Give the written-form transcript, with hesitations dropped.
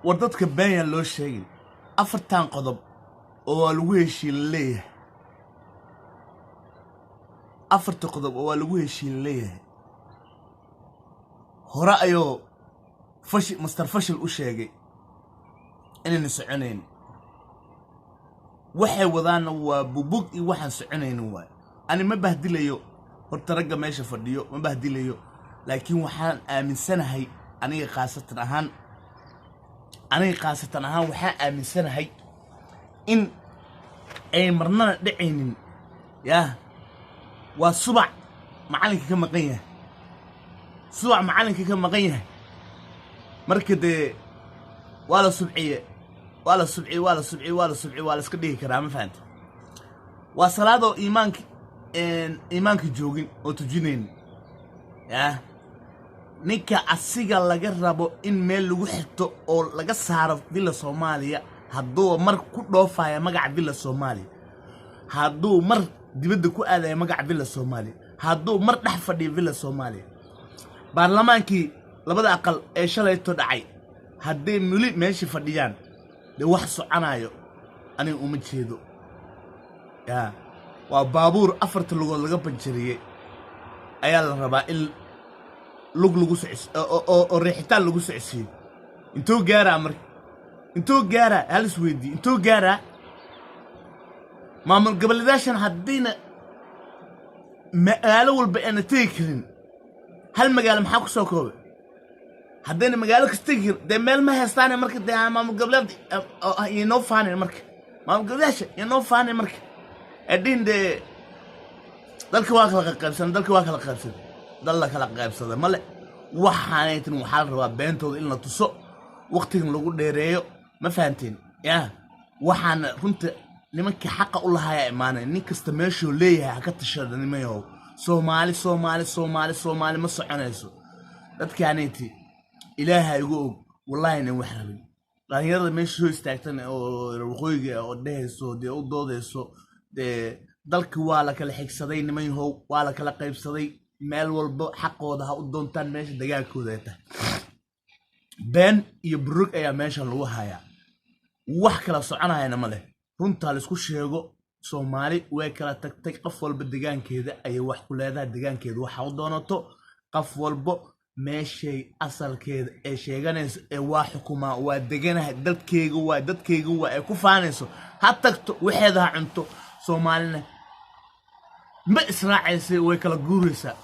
War dadka beenyaan loo sheegin. Afartan qodob oo waa lagu heshiin leeyahay, afarta qodob oo waa lagu heshiin leeyahay, hore ayuu fashi Master Fashil u sheegay inayna soconayn. Waxay wadaanna waa bubug iyo waxaan soconaynin waay. Ani ma bahdilayo horta ragga meesha fadhiyo, ma bahdilayo, laakiin waxaan aaminsanahay aniga khaasatan ahaan waxaan aaminsanahay in ay marnana dhacaynin. Yaah, waa subac macallinka ka maqan yahay, subac macallinka ka maqan yahay. Marka dee waa la subciye, waa la subciye, waa la subciye, waa la subciye, waa la iska dhigi karaa, ma fahanta? Waa salaadoo iimaanka joogin oo tujinayn. Yaah, ninka asiga laga rabo in meel lagu xirto oo laga saaro Villa Soomaaliya, hadduu mar ku dhoofaya magaca Villa Soomaaliya, hadduu mar dibadda ku aadaya magaca Villa Soomaaliya, hadduu mar dhex fadhiyo Villa Soomaaliya, baarlamaankii labada aqal ee shalayto dhacay hadday muli meesha fadhiyaan, dee wax soconayo aniga uma jeedo. Yaa, waa baabuur afarta lugood laga banjariyey ayaa la rabaa in lug lagu socs oo riixitaan lagu socodsiiyo. Intuu gaaraa marka? Intuu gaaraa? Hal is weydii, intuu gaaraa? Maamul goboleedaashan haddayna magaalo walba aana tegi karin, hal magaalo maxaa ku soo koobay? Haddayna magaalo kasta tegi karin, dee meel ma haystaane. Marka dee maamul goboleed inoo faanin, marka maamul goboleedaasha inoo faanin, marka edhin dee dalka waa kala qaybsan, dalka waa kala qaybsan, dal la kala qaybsada male. Waxaanaytan waxaa la rabaa beentooda in la tuso, waqtigan lagu dheereeyo, ma fahanteen? Ya, waxaana runta nimankii xaqa u lahayaa imaanay. Nin kasta meeshuu leeyahay ha ka tashada. Nimayahow, Soomaali, Soomaali, Soomaali, Soomaali ma soconayso. Dadkaanayti Ilaaha igu og, wallahi inan wax rabin. Dhalinyarada meesha soo istaagtan oo reer waqooyiga oo dhehayso, dee u doodayso, dee dalki waa la kala xigsaday. Niman yahow, waa la kala qaybsaday. Meel walbo xaqooda ha u doontaan meesha dagaalkooda ay tahay. Been iyo burug ayaa meeshan lagu hayaa, wax kala soconayana ma leh. Runtaa laisku sheego, Soomaali way kala tagtay. Qof walba degaankeeda ayay wax ku leedahay, degaankeeda waxa u doonato. Qof walbo meeshay asalkeeda ee sheeganayso ee waa xukumaa, waa deganahay, dadkeyga waa, dadkeyga waa ay ku faanayso, ha tagto, waxeeda ha cunto. Soomaalina ma israacaysa, way kala guuraysaa.